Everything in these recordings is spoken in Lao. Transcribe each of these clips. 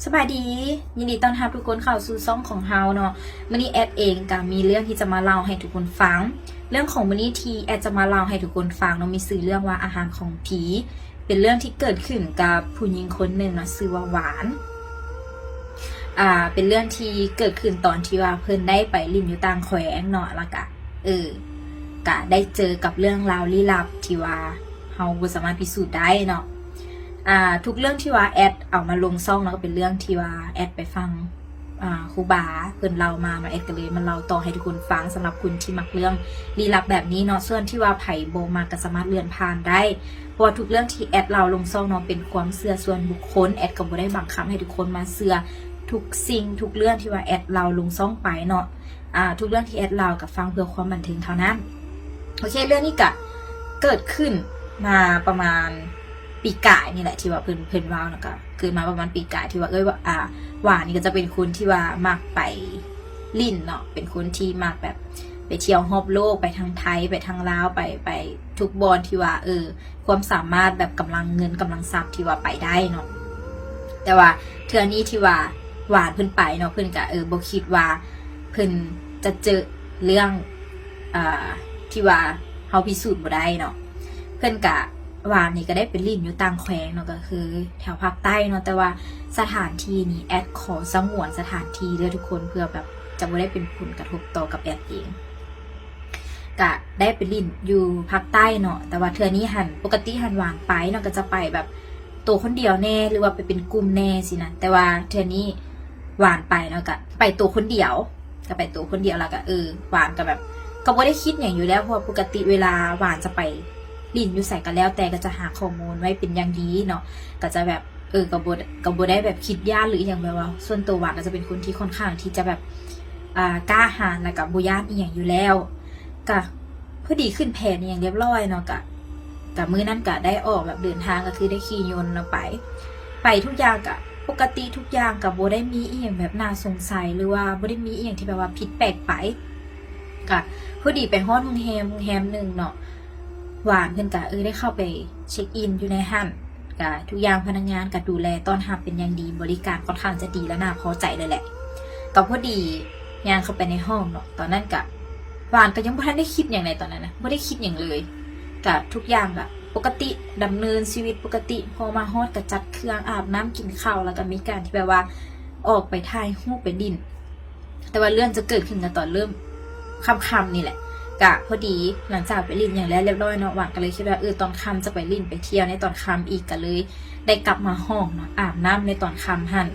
ສະບາຍດີ ຍິນດີຕ້ອນຮັບທຸກຄົນເຂົ້າສູ່ຊ່ອງຂອງເຮົາເນາະ. ມື້ນີ້ແອດເອງກະມີເລື່ອງທີ່ຈະມາເລົ່າໃຫ້ທຸກຄົນຟັງ. ເລື່ອງຂອງມື້ນີ້ທີ່ແອດຈະມາເລົ່າໃຫ້ທຸກຄົນຟັງເນາະ ມີຊື່ເລື່ອງວ່າອາຫານຂອງຜີ. ເປັນເລື່ອງທີ່ເກີດຂຶ້ນກັບຜູ້ຍິງຄົນໜຶ່ງເນາະ ຊື່ວ່າຫວານ. ອ່າ ເປັນເລື່ອງທີ່ເກີດຂຶ້ນຕອນທີ່ວ່າເພິ່ນໄດ້ໄປຫຼິ້ນຢູ່ຕ່າງແຂວງເນາະ ແລ້ວກະ ເອີ ກະໄດ້ເຈີກັບເລື່ອງລາວລີ້ລັບທີ່ວ່າ ເຮົາບໍ່ສາມາດພິສູດໄດ້ເນາະ. ອ່າ ທຸກເລື່ອງທີ່ວ່າແອດເອົາມາລົງຊ່ອງເນາະ ກໍເປັນເລື່ອງທີ່ວ່າແອດໄປຟັງ ອ່າ ຄູບາເພິ່ນເລົ່າມາເນາະ ແອດກໍເລີຍມາເລົ່າຕໍ່ໃຫ້ທຸກຄົນຟັງ ສຳລັບຄົນທີ່ມັກເລື່ອງລີ້ລັບແບບນີ້ເນາະ. ສ່ວນທີ່ວ່າໃຜບໍ່ມັກກໍສາມາດເລື່ອນຜ່ານໄດ້ ເພາະວ່າທຸກເລື່ອງທີ່ແອດເລົ່າລົງຊ່ອງເນາະ ເປັນຄວາມເຊື່ອສ່ວນບຸກຄົນ ແອດກໍບໍ່ໄດ້ບັງຄັບໃຫ້ທຸກຄົນມາເຊື່ອທຸກສິ່ງທຸກເລື່ອງທີ່ວ່າແອດເລົ່າລົງຊ່ອງໄປເນາະ. ອ່າ ທຸກເລື່ອງທີ່ແອດເລົ່າກໍຟັງເພື່ອຄວາມບັນເທີງເທົ່ານັ້ນ. ໂອເຄ ເລື່ອງນີ້ກະເກີດຂຶ້ນມາປະມານປີກາຍນີ້ແຫຼະ ທີ່ວ່າເພິ່ນ ເພິ່ນເວົ້ານະ ກະເກີດມາປະມານປີກາຍ ທີ່ວ່າ ເອີຍ ວ່າ ອ່າ ຫວານນີ້ກໍຈະເປັນຄົນທີ່ວ່າມັກໄປຫຼິ້ນເນາະ ເປັນຄົນທີ່ມັກແບບໄປທ່ຽວຮອບໂລກ ໄປທາງໄທ ໄປທາງລາວ ໄປ ໄປທຸກບ່ອນທີ່ວ່າ ເອີ ຄວາມສາມາດແບບກຳລັງເງິນກຳລັງຊັບທີ່ວ່າໄປໄດ້ເນາະ. ແຕ່ວ່າເທື່ອນີ້ທີ່ວ່າຫວານເພິ່ນໄປເນາະ ເພິ່ນກະ ເອີ ບໍ່ຄິດວ່າເພິ່ນຈະເຈີເລື່ອງ ອ່າ ທີ່ວ່າເຮົາພິສູດບໍ່ໄດ້ເນາະ. ເພິ່ນກະ ຫວານນີ້ກະໄດ້ໄປຫຼິ້ນຢູ່ຕ່າງແຂວງເນາະ ກະຄືແຖວພາກໃຕ້ເນາະ ແຕ່ວ່າສະຖານທີ່ນີ້ແອດຂໍສະຫງວນສະຖານທີ່ເດີ້ທຸກຄົນ ເພື່ອແບບຈະບໍ່ໄດ້ເປັນຜົນກະທົບຕໍ່ກັບແອດເອງ. ກະໄດ້ໄປຫຼິ້ນຢູ່ພາກໃຕ້ເນາະ ແຕ່ວ່າເທື່ອນີ້ຫັ້ນ ປົກກະຕິຫັ້ນຫວານໄປເນາະ ກະຈະໄປແບບໂຕຄົນດຽວແດ່ ຫຼືວ່າໄປເປັນກຸ່ມແດ່ຊີ້ນະ ແຕ່ວ່າເທື່ອນີ້ຫວານໄປເນາະ ກະໄປໂຕຄົນດຽວ ກະໄປໂຕຄົນດຽວ ແລ້ວກະ ເອີ ຫວານກະແບບ ກະບໍ່ໄດ້ຄິດຫຍັງຢູ່ແລ້ວ ເພາະວ່າປົກກະຕິເວລາຫວານຈະໄປຫຼິ້ນຢູ່ໃສກະແລ້ວແຕ່ ກະຈະຫາຂໍ້ມູນໄວ້ເປັນຢ່າງດີເນາະ ກະຈະແບບ ເອີ ກະບໍ່ ກະບໍ່ໄດ້ແບບຄິດຢ້ານ ຫຼືອີ່ຫຍັງ ແບບວ່າສ່ວນໂຕຫວານກະຈະເປັນຄົນທີ່ຄ່ອນຂ້າງທີ່ຈະແບບ ອ່າ ກ້າຫານ ແລ້ວກະບໍ່ຢ້ານອີ່ຫຍັງຢູ່ແລ້ວ. ກະພໍດີຂຶ້ນແຜນອີ່ຫຍັງຮຽບຮ້ອຍເນາະ ກະ ກະມື້ນັ້ນກະໄດ້ອອກແບບເດີນທາງ ກະຄືໄດ້ຂີ່ຍົນເນາະໄປ ໄປທຸກຢ່າງກະປົກກະຕິທຸກຢ່າງ ກະບໍ່ໄດ້ມີອີ່ຫຍັງແບບໜ້າສົງໄສ ຫຼືວ່າບໍ່ໄດ້ມີອີ່ຫຍັງທີ່ແບບວ່າຜິດແປກໄປ. ກະພໍດີໄປຮອດໂຮງແຮມ ໂຮງແຮມໜຶ່ງເນາະ ຫວານເພິ່ນກະ ເອີ ໄດ້ເຂົ້າໄປເຊັກອິນຢູ່ໃນຫັ້ນ ກະທຸກຢ່າງພະນັກງານກະດູແລຕ້ອນຮັບເປັນຢ່າງດີ ບໍລິການຄ່ອນຂ້າງຈະດີ ແລະ ໜ້າພໍໃຈເລີຍແຫຼະ. ກະພໍດີຍ່າງເຂົ້າໄປໃນຫ້ອງເນາະ ຕອນນັ້ນກະ ຫວານກະຍັງບໍ່ທັນໄດ້ຄິດຫຍັງໃດຕອນນັ້ນນະ ບໍ່ໄດ້ຄິດຫຍັງເລີຍ ກະທຸກຢ່າງກະປົກກະຕິ ດຳເນີນຊີວິດປົກກະຕິ ພໍມາຮອດກະຈັດເຄື່ອງ ອາບນ້ຳ ກິນເຂົ້າ ແລ້ວກະມີການທີ່ແບບວ່າອອກໄປຖ່າຍຮູບໄປຫຼິ້ນ. ແຕ່ວ່າເລື່ອງຈະເກີດຂຶ້ນກໍຕອນເລີ່ມຄ່ຳໆນີ້ແຫຼະ ກະພໍດີຫຼັງຈາກໄປຫຼິ້ນຫຍັງແລ້ວຮຽບຮ້ອຍເນາະ ຫວານກໍເລີຍຄິດວ່າ ເອີ ຕອນຄ່ຳຈະໄປຫຼິ້ນໄປທ່ຽວໃນຕອນຄ່ຳອີກ ກໍເລີຍໄດ້ກັບມາຫ້ອງເນາະ ອາບນ້ຳໃນຕອນຄ່ຳຫັ້ນ.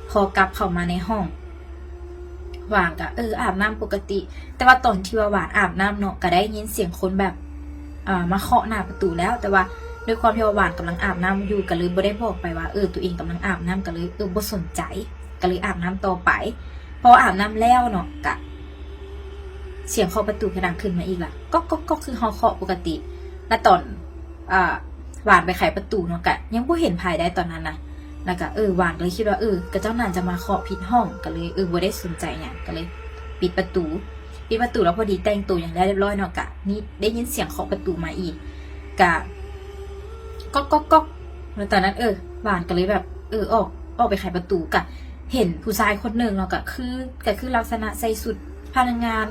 ພໍກັບເຂົ້າມາໃນຫ້ອງ ຫວານກໍ ເອີ ອາບນ້ຳປົກກະຕິ ແຕ່ວ່າຕອນທີ່ວ່າຫວານອາບນ້ຳເນາະ ກໍໄດ້ຍິນສຽງຄົນແບບ ເອີ ມາເຄາະໜ້າປະຕູແລ້ວ ແຕ່ວ່າດ້ວຍຄວາມທີ່ວ່າຫວານກຳລັງອາບນ້ຳຢູ່ ກໍເລີຍບໍ່ໄດ້ບອກໄປວ່າ ເອີ ຕົວເອງກຳລັງອາບນ້ຳ ກໍເລີຍ ເອີ ບໍ່ສົນໃຈ ກໍເລີຍອາບນ້ຳຕໍ່ໄປ. ພໍອາບນ້ຳແລ້ວເນາະ ກະສຽງເຄາະປະຕູກະດັງຂຶ້ນມາອີກລະ ກໍກໆໆ ຄືເຮົາເຄາະປົກກະຕິ. ລະຕອນ ອ່າ ຫວານໄປໄຂປະຕູເນາະ ກະຍັງບໍ່ເຫັນໃຜໃດຕອນນັ້ນນະ ລະກະ ເອີ ຫວານກໍເລີຍຄິດວ່າ ເອີ ຂະເຈົ້າໜ້າຈະມາເຄາະຜິດຫ້ອງ ກໍເລີຍ ເອີ ບໍ່ໄດ້ສົນໃຈຫຍັງ ກໍເລີຍປິດປະຕູ ປິດປະຕູ ລະພໍດີແຕ່ງໂຕຫຍັງແລ້ວຮຽບຮ້ອຍເນາະ ກະມີ ໄດ້ຍິນສຽງເຄາະປະຕູມາອີກ ກະ ກ໊ອກໆໆ ລະຕອນນັ້ນ ເອີ ຫວານກໍເລີຍແບບ ເອີ ອອກ ອອກໄປໄຂປະຕູ ກະເຫັນຜູ້ຊາຍຄົນໜຶ່ງເນາະ ກະຄື ກະຄືລັກສະນະໃສ່ຊຸດພະນັກງານ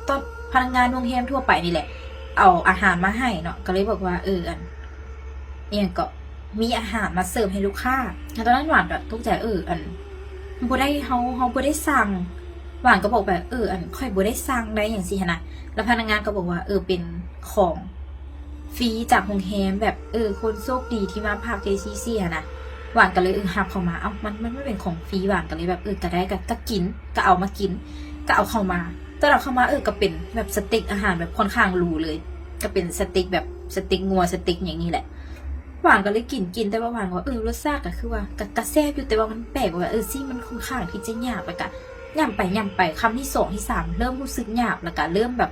ຕອນ ພະນັກງານໂຮງແຮມທົ່ວໄປນີ້ແຫຼະ ເອົາອາຫານມາໃຫ້ເນາະ ກໍເລີຍບອກວ່າ ເອີ ອັນ ອີ່ຫຍັງເກາະ ມີອາຫານມາເສີບໃຫ້ລູກຄ້າ. ແລ້ວຕອນນັ້ນຫວານກໍຕົກໃຈ ເອີ ອັນ ບໍ່ໄດ້ ເຮົາ ເຮົາບໍ່ໄດ້ສັ່ງ ຫວານກໍບອກໄປ ເອີ ອັນ ຂ້ອຍບໍ່ໄດ້ສັ່ງໄດ໋ ຫຍັງຊີ້ຫັ້ນນະ. ແລ້ວພະນັກງານກໍບອກວ່າ ເອີ ເປັນຂອງຟຣີຈາກໂຮງແຮມ ແບບ ເອີ ຄົນໂຊກດີທີ່ມາພັກ ຈັ່ງຊີ້ຊີ້ຫັ້ນນະ. ຫວານກໍເລີຍ ເອີ ຮັບເຂົ້າມາ ເອົ້າ ມັນ ມັນ ມັນເປັນຂອງຟຣີ ຫວານກໍເລີຍແບບ ເອີ ກໍໄດ້ ກໍ ກໍກິນ ກໍເອົາມາກິນ ກໍເອົາເຂົ້າມາ. ຕອນເອົາເຂົ້າມາ ເອີ ກໍເປັນແບບສະເຕັກ ອາຫານແບບຄ່ອນຂ້າງຫຼູເລີຍ ກໍເປັນສະເຕັກແບບສະເຕັກງົວ ສະເຕັກຫຍັງນີ້ແຫຼະ. ຫວານກໍເລີຍກິນ ກິນ ແຕ່ວ່າຫວານວ່າ ເອີ ລົດຊາດກໍຄືວ່າ ກໍ ກໍແຊບຢູ່ ແຕ່ວ່າມັນແປກວ່າ ເອີ ຊີ້ນມັນຄ່ອນຂ້າງທີ່ຈະຫຍາບ ແລ້ວກໍຫຍ້ຳໄປຫຍ້ຳໄປ ຄຳທີສອງທີສາມ ເລີ່ມຮູ້ສຶກຫຍາບ ແລ້ວກໍເລີ່ມແບບ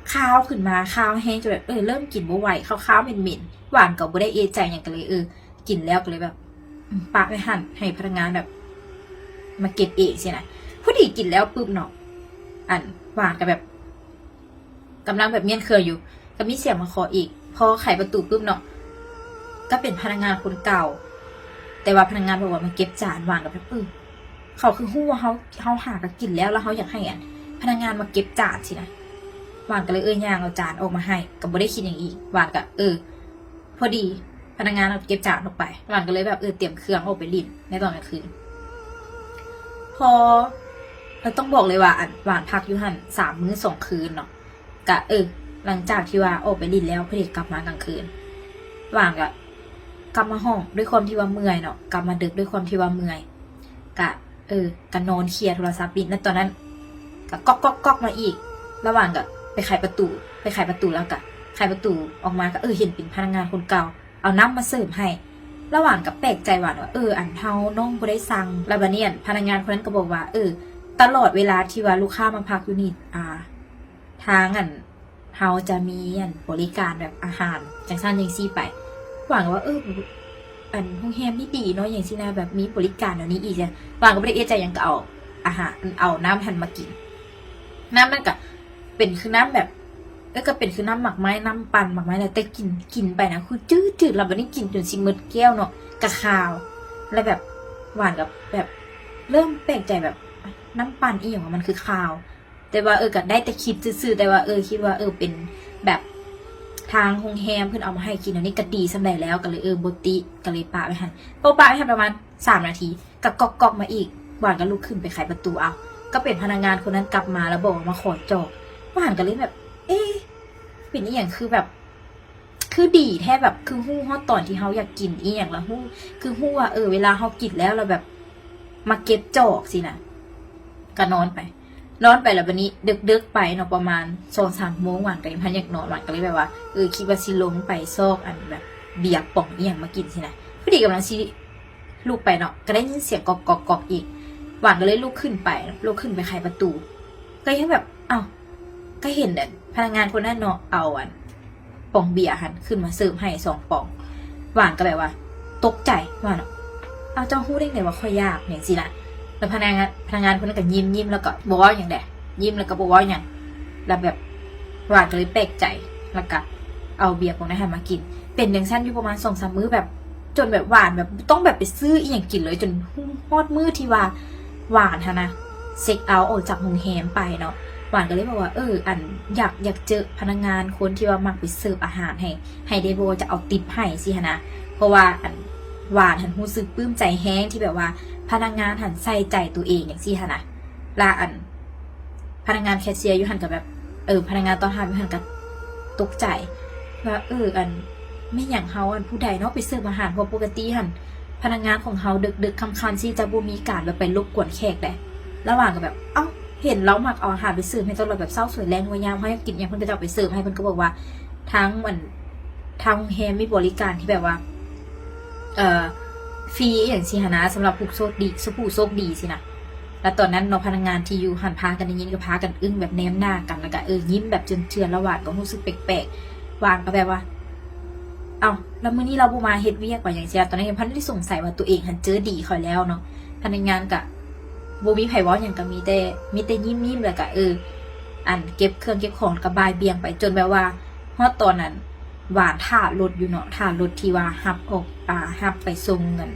ຄາວຂຶ້ນມາ ຄາວແຮງຈົນແບບ ເອີ ເລີ່ມກິນບໍ່ໄຫວ ຄາວໆ ເໝັນໆ. ຫວານກໍບໍ່ໄດ້ເອະໃຈຫຍັງ ກໍເລີຍ ເອີ ກິນແລ້ວກໍເລີຍແບບ ອືມ ປະໄວ້ຫັ້ນ ໃຫ້ພະນັກງານແບບມາເກັບເອງຊີ້ນະ. ພໍດີກິນແລ້ວປຶບເນາະ ອັນ ຫວານກໍແບບ ກຳລັງແບບມ້ຽນເຄື່ອງຢູ່ ກໍມີສຽງມາເຄາະອີກ. ພໍໄຂປະຕູປຶບເນາະ ກໍເປັນພະນັກງານຄົນເກົ່າ ແຕ່ວ່າພະນັກງານບອກວ່າມາເກັບຈານ ຫວານກໍແບບ ເອີ ເຂົາຄືຮູ້ວ່າເຮົາ ເຮົາຫາກໍກິນແລ້ວ ແລ້ວເຮົາຢາກໃຫ້ອັນພະນັກງານມາເກັບຈານຊີ້ນະ. ຫວານກໍເລີຍ ເອີ ຍ່າງເອົາຈານອອກມາໃຫ້ ກໍບໍ່ໄດ້ຄິດຫຍັງອີກ. ຫວານກໍ ເອີ ພໍດີພະນັກງານເອົາເກັບຈານອອກໄປ ຫວານກໍເລີຍແບບ ເອີ ຕຽມເຄື່ອງອອກໄປຫຼິ້ນໃນຕອນກາງຄືນ. ພໍ ແລ້ວຕ້ອງບອກເລີຍວ່າ ອັນ ຫວານພັກຢູ່ຫັ້ນສາມມື້ສອງຄືນເນາະ. ກະ ເອີ ຫຼັງຈາກທີ່ວ່າອອກໄປຫຼິ້ນແລ້ວ ພໍດີກັບມາກາງຄືນ ຫວານກະກັບມາຫ້ອງ ດ້ວຍຄວາມທີ່ວ່າເມື່ອຍເນາະ ກັບມາດຶກ ດ້ວຍຄວາມທີ່ວ່າເມື່ອຍ ກະ ເອີ ກະນອນເຄຍໂທລະສັບຫຼິ້ນ. ແລ້ວຕອນນັ້ນກະກ໊ອກໆໆ ມາອີກ ລະຫວ່າງກະໄປໄຂປະຕູ ໄປໄຂປະຕູ ແລ້ວກະໄຂປະຕູອອກມາ ກະ ເອີ ເຫັນເປັນພະນັກງານຄົນເກົ່າ ເອົານ້ຳມາເສີບໃຫ້. ລະຫວ່າງກະແປກໃຈ ຫວານວ່າ ເອີ ອັນເຮົາ ນ້ອງບໍ່ໄດ້ສັ່ງ. ລະບາດນີ້ ອັນພະນັກງານຄົນນັ້ນກະບອກວ່າ ເອີ ຕະຫຼອດເວລາທີ່ວ່າລູກຄ້າມາພັກຢູ່ນີ້ ອ່າ ທາງ ອັນ ເຮົາຈະມີ ອັນ ບໍລິການແບບອາຫານຈັ່ງຊັ້ນຈັ່ງຊີ້ໄປ. ຫວານວ່າ ເອີ ອັນໂຮງແຮມນີ້ດີເນາະ ຫຍັງຊີ້ນະ ແບບມີບໍລິການແນວນີ້ອີກ. ຫວານກໍບໍ່ໄດ້ເອະໃຈຫຍັງ ກໍເອົາອາຫານ ເອົານ້ຳຫັ້ນມາກິນ. ນ້ຳນັ້ນກະເປັນຄືນ້ຳແບບ ເອີ ກໍເປັນຄືນ້ຳໝາກໄມ້ ນ້ຳປັ່ນໝາກໄມ້ ແລ້ວແຕ່ກິນ ກິນໄປນະ ຄືຈືດໆ ແລ້ວບາດນີ້ກິນຈົນຊິໝົດແກ້ວເນາະ ກະຄາວ. ແລ້ວແບບ ຫວານກໍແບບເລີ່ມແປກໃຈ ແບບ ນ້ຳປັ່ນອີ່ຫຍັງວະ ມັນຄືຄາວ. ແຕ່ວ່າ ເອີ ກໍໄດ້ແຕ່ຄິດຊື່ໆ ແຕ່ວ່າ ເອີ ຄິດວ່າ ເອີ ເປັນແບບທາງໂຮງແຮມເພິ່ນເອົາມາໃຫ້ກິນ ອັນນີ້ກໍດີສ່ຳໃດແລ້ວ ກໍເລີຍ ເອີ ບໍ່ຕິ ກໍເລີຍປະໄວ້ຫັ້ນ. ພໍປະໄວ້ຫັ້ນປະມານສາມນາທີ ກໍກ໊ອກໆ ມາອີກ. ຫວານກໍລຸກຂຶ້ນໄປໄຂປະຕູເອົາ ກໍເປັນພະນັກງານຄົນນັ້ນກັບມາ ແລ້ວບອກວ່າມາຂໍຈອກ. ຫວານກໍເລີຍແບບ ເອະ ເປັນອີ່ຫຍັງ ຄືແບບ ຄືດີແທ້ ແບບ ຄືຮູ້ຮອດຕອນທີ່ເຮົາຢາກກິນອີ່ຫຍັງ ແລ້ວຮູ້ ຄືຮູ້ວ່າ ເອີ ເວລາເຮົາກິນແລ້ວ ແລ້ວແບບມາເກັບຈອກຊີ້ນະ. ກໍນອນໄປ ນອນໄປ ແລ້ວບາດນີ້ເດິກໆ ໄປເນາະ ປະມານສອງສາມໂມງ ຫວານກໍຍັງພັນຢາກນອນ. ຫວານກໍເລີຍແບບວ່າ ເອີ ຄິດວ່າຊິລົງໄປຊອກ ອັນແບບ ເບຍປ່ອງອີ່ຫຍັງມາກິນຊີ້ນະ. ພໍດີກຳລັງຊິລຸກໄປເນາະ ກໍໄດ້ຍິນສຽງກ໊ອກໆໆ ອີກ. ຫວານກໍເລີຍລຸກຂຶ້ນໄປ ລຸກຂຶ້ນໄປໄຂປະຕູ ກໍຍັງແບບ ເອົ້າ ກໍເຫັນ ອັນ ພະນັກງານຄົນນັ້ນເນາະ ເອົາ ອັນ ປ໋ອງເບຍຫັ້ນຂຶ້ນມາເສີບໃຫ້ສອງປ໋ອງ. ຫວານກໍແບບວ່າຕົກໃຈ ຫວານວ່າ ເອົາ ເຈົ້າຮູ້ໄດ້ໃດວ່າຂ້ອຍຢາກ ຫຍັງຊີ້ນະ. ແລ້ວພະນັກງານ ພະນັກງານຄົນນັ້ນກໍຍິ້ມໆ ແລ້ວກໍບໍ່ເວົ້າຫຍັງໃດ ຍິ້ມແລ້ວກໍບໍ່ເວົ້າຫຍັງ. ແລ້ວແບບ ຫວານກໍເລີຍແປກໃຈ ແລ້ວກໍເອົາເບຍພວກນັ້ນໃຫ້ມາກິນ. ເປັນຈັ່ງຊັ້ນຢູ່ປະມານສອງສາມມື້ ແບບ ຈົນແບບຫວານແບບຕ້ອງແບບໄປຊື້ອີ່ຫຍັງກິນເລີຍ ຈົນຮອດມື້ທີ່ວ່າຫວານຫັ້ນນະ ເຊັກເອົາອອກຈາກໂຮງແຮມໄປເນາະ. ຫວານກໍເລີຍບອກວ່າ ເອີ ອັນ ຢາກ ຢາກເຈີພະນັກງານຄົນທີ່ວ່າມັກໄປເສີບອາຫານໃຫ້ ໃຫ້ໄດ້ບໍ່ ຈະເອົາຕິບໃຫ້ຊີ້ຫັ້ນນະ. ເພາະວ່າ ອັນ ຫວານຫັ້ນຮູ້ສຶກປຶ້ມໃຈແຮງທີ່ແບບວ່າພະນັກງານຫັ້ນໃສ່ໃຈໂຕເອງຈັ່ງຊີ້ຫັ້ນນະ. ລະ ອັນ ພະນັກງານແຄຊຽຢູ່ຫັ້ນກໍແບບ ເອີ ພະນັກງານຕ້ອນຮັບຢູ່ຫັ້ນກໍຕົກໃຈວ່າ ເອີ ອັນ ແມ່ນຫຍັງເຮົາ ອັນ ຜູ້ໃດເນາະໄປເສີບອາຫານ ເພາະປົກກະຕິຫັ້ນພະນັກງານຂອງເຮົາເດິກໆ ຄ່ຳໆ ຊິຈະບໍ່ມີການແບບໄປລົບກວນແຂກໃດ. ລະຫວ່າງກໍແບບ ເອົ້າ ເຫັນລາວມັກເອົາອາຫານໄປເສີບໃຫ້ຕະຫຼອດ ແບບເຊົ້າສວຍແລງຮວຍຍາມ ເຮົາຢາກກິນຫຍັງເພິ່ນກໍຈະເອົາໄປເສີບໃຫ້. ເພິ່ນກໍບອກວ່າທາງ ອັນ ທາງໂຮງແຮມມີບໍລິການທີ່ແບບວ່າ ເອີ ຟຣີອີ່ຫຍັງຊີ້ຫັ້ນນະ ສຳລັບຜູ້ໂຊກດີ ຜູ້ໂຊກດີຊີ້ນະ. ແລ້ວຕອນນັ້ນເນາະ ພະນັກງານທີ່ຢູ່ຫັ້ນພາກັນໄດ້ຍິນກໍພາກັນອຶ້ງ ແບບແນມໜ້າກັນ ແລ້ວກໍ ເອີ ຍິ້ມແບບເຈື່ອນໆ. ລະຫວານກໍຮູ້ສຶກແປກໆ ຫວານກໍແບບວ່າ ເອົ້າ ແລ້ວມື້ນີ້ລາວບໍ່ມາເຮັດວຽກຫວາຫຍັງຊີ້ລະ. ຕອນນັ້ນຫວານພັນໄດ້ສົງໄສວ່າຕົວເອງຫັ້ນເຈີດີຂ້ອຍແລ້ວເນາະ. ພະນັກງານກໍບໍ່ມີໃຜເວົ້າຫຍັງ ກໍມີແຕ່ ມີແຕ່ຍິ້ມໆ ແລ້ວກໍ ເອີ ອັນ ເກັບເຄື່ອງເກັບຂອງ ແລ້ວກໍບ່າຍບ່ຽງໄປ ຈົນແບບວ່າຮອດຕອນນັ້ນ ຫວານຖ້າລົດຢູ່ເນາະ ຖ້າລົດທີ່ວ່າຮັບອອກ ອ່າ ຮັບໄປສົ່ງ ອັນ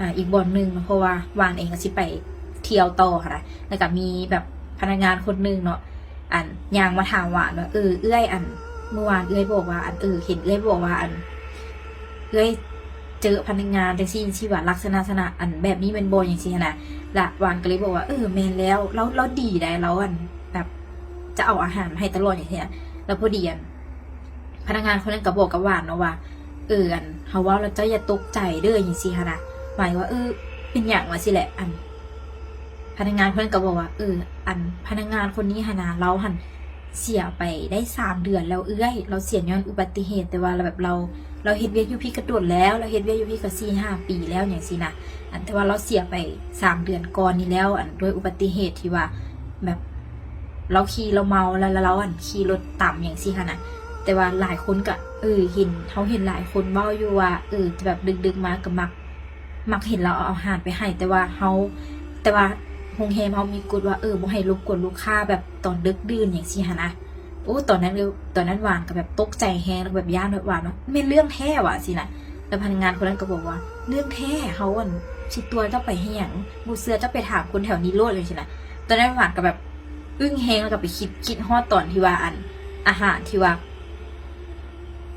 ອ່າ ອີກບ່ອນໜຶ່ງເນາະ ເພາະວ່າຫວານເອງກໍຊິໄປທ່ຽວຕໍ່ຫັ້ນນະ. ແລ້ວກໍມີແບບພະນັກງານຄົນໜຶ່ງເນາະ ອັນ ຍ່າງມາຖາມຫວານວ່າ ເອີ ເອື້ອຍ ອັນ ມື້ວານເອື້ອຍບອກວ່າ ອັນ ເອີ ເຫັນເອື້ອຍບອກວ່າ ອັນ ເອື້ອຍເຈີພະນັກງານຈັ່ງຊີ້ຈັ່ງຊີ້ຫວາ ລັກສະນະ ສະນະ ອັນ ແບບນີ້ແມ່ນບໍ່ ຈັ່ງຊີ້ຫັ້ນນະ. ລະຫວານກໍເລີຍບອກວ່າ ເອີ ແມ່ນແລ້ວ ລາວ ລາວດີໃດ ລາວ ອັນ ແບບຈະເອົາອາຫານມາໃຫ້ຕະຫຼອດ ຈັ່ງຊີ້ນະ. ລະພໍດີ ອັນ ພະນັກງານຄົນນັ້ນກໍບອກກັບຫວານເນາະວ່າ ເອີ ອັນ ເຮົາເວົ້າແລ້ວເຈົ້າຢ່າຕົກໃຈເດີ ຈັ່ງຊີ້ຫັ້ນນະ. ຫວານວ່າ ເອີ ເປັນຫຍັງ ວ່າຊີ້ແຫຼະ. ອັນ ພະນັກງານຄົນນັ້ນກໍບອກວ່າ ເອີ ອັນ ພະນັກງານຄົນນີ້ຫັ້ນນະ ລາວຫັ້ນເສຍໄປໄດ້ສາມເດືອນແລ້ວເອື້ອຍ ລາວເສຍຍ້ອນອຸບັດຕິເຫດ ແຕ່ວ່າລາວແບບ ລາວ ລາວເຮັດວຽກຢູ່ພີ້ກໍດົນແລ້ວ ລາວເຮັດວຽກຢູ່ພີ້ກໍສີ່ຫ້າປີແລ້ວ ຫຍັງຊີ້ນະ. ອັນ ແຕ່ວ່າລາວເສຍໄປສາມເດືອນກ່ອນນີ້ແລ້ວ ອັນ ດ້ວຍອຸບັດຕິເຫດທີ່ວ່າແບບ ລາວຂີ່ ລາວເມົາ ແລ້ວ ແລ້ວລາວ ອັນ ຂີ່ລົດຕຳ ຫຍັງຊີ້ຫັ້ນນະ. ແຕ່ວ່າຫຼາຍຄົນກໍ ເອີ ເຫັນ ເຮົາເຫັນຫຼາຍຄົນເວົ້າຢູ່ວ່າ ເອີ ແບບດຶກໆ ມາກໍມັກ ມັກເຫັນລາວເອົາອາຫານໄປໃຫ້ ແຕ່ວ່າເຮົາ ແຕ່ວ່າໂຮງແຮມເຮົາມີກົດວ່າ ເອີ ບໍ່ໃຫ້ລົບກວນລູກຄ້າແບບຕອນເດິກດື່ນ ຫຍັງຊີ້ຫັ້ນນະ. ໂອ້ ຕອນນັ້ນ ຕອນນັ້ນຫວານກໍແບບຕົກໃຈແຮງ ແລ້ວແບບຢ້ານ ແບບຫວານວ່າ ແມ່ນເລື່ອງແທ້ຫວາ ຊີ້ນະ. ແລ້ວພະນັກງານຄົນນັ້ນກໍບອກວ່າ ເລື່ອງແທ້ ເຮົາ ອັນ ຊິຕົວະເຈົ້າໄປເຮັດຫຍັງ? ບໍ່ເຊື່ອເຈົ້າໄປຖາມຄົນແຖວນີ້ໂລດ ຈັ່ງຊີ້ນະ. ຕອນນັ້ນຫວານກໍແບບອຶ້ງແຮງ ແລ້ວກໍໄປຄິດ ຄິດຮອດຕອນທີ່ວ່າ ອັນ ອາຫານທີ່ວ່າ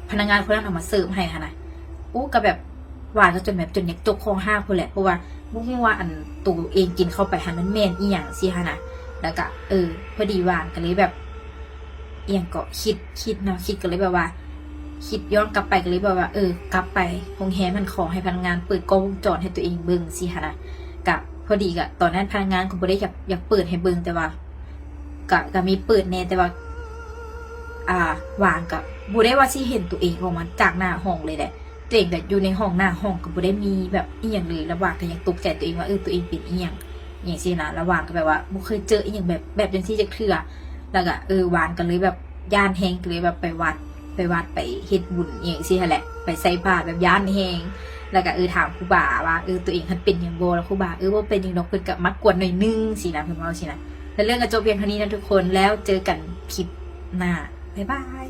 ພະນັກງານຄົນນັ້ນເອົາມາເສີບໃຫ້ຫັ້ນນະ. ໂອ້ ກໍແບບ ຫວານກໍຈົນແບບ ຈົນຢາກຈົກຄໍຮາກພຸ້ນແຫຼະ ເພາະວ່າບໍ່ຮູ້ວ່າ ອັນ ໂຕເອງກິນເຂົ້າໄປຫັ້ນມັນແມ່ນອີ່ຫຍັງຊີ້ຫັ້ນນະ. ແລ້ວກໍ ເອີ ພໍດີຫວານກໍເລີຍແບບ ອີ່ຫຍັງເກາະ ຄິດ ຄິດເນາະ ຄິດກໍເລີຍແບບວ່າ ຄິດຍ້ອນກັບໄປ ກໍເລີຍແບບວ່າ ເອີ ກັບໄປໂຮງແຮມຫັ້ນ ຂໍໃຫ້ພະນັກງານເປີດກ້ອງວົງຈອນໃຫ້ຕົວເອງເບິ່ງຊີ້ຫັ້ນນະ. ກະພໍດີກະຕອນນັ້ນພະນັກງານກໍບໍ່ໄດ້ຢາກ ຢາກເປີດໃຫ້ເບິ່ງ ແຕ່ວ່າ ກະ ກະມີເປີດແດ່ ແຕ່ວ່າ ອ່າ ຫວານກະບໍ່ໄດ້ວ່າຊິເຫັນຕົວເອງອອກມາຈາກໜ້າຫ້ອງເລີຍແຫຼະ. ຕົວເອງກະຢູ່ໃນຫ້ອງ ໜ້າຫ້ອງກໍບໍ່ໄດ້ມີແບບອີ່ຫຍັງເລີຍ ແລ້ວຫວານກໍຍັງຕົກໃຈຕົວເອງວ່າ ເອີ ຕົວເອງເປັນອີ່ຫຍັງ ອີ່ຫຍັງຊີ້ນະ. ແລ້ວຫວານກໍແບບວ່າບໍ່ເຄີຍເຈີອີ່ຫຍັງແບບ ແບບຈັ່ງຊີ້ຈັກເທື່ອ. ແລ້ວກໍ ເອີ ຫວານກໍເລີຍແບບຢ້ານແຮງ ກໍເລີຍແບບໄປວັດ ໄປວັດ ໄປເຮັດບຸນອີ່ຫຍັງຊີ້ຫັ້ນແຫຼະ ໄປໃສ່ບາດແບບຢ້ານແຮງ. ແລ້ວກໍ ເອີ ຖາມຄູບາວ່າ ເອີ ຕົວເອງຫັ້ນເປັນຫຍັງບໍ່? ແລ້ວຄູບາ ເອີ ບໍ່ເປັນຫຍັງດອກ ເພິ່ນກໍມາກວດໜ້ອຍໜຶ່ງຊີ້ນະ ເພິ່ນເວົ້າຊີ້ນະ. ແລ້ວເລື່ອງກໍຈົບພຽງເທົ່ານີ້ນະທຸກຄົນ ແລ້ວເຈີກັນຄລິບໜ້າ ບາຍບາຍ.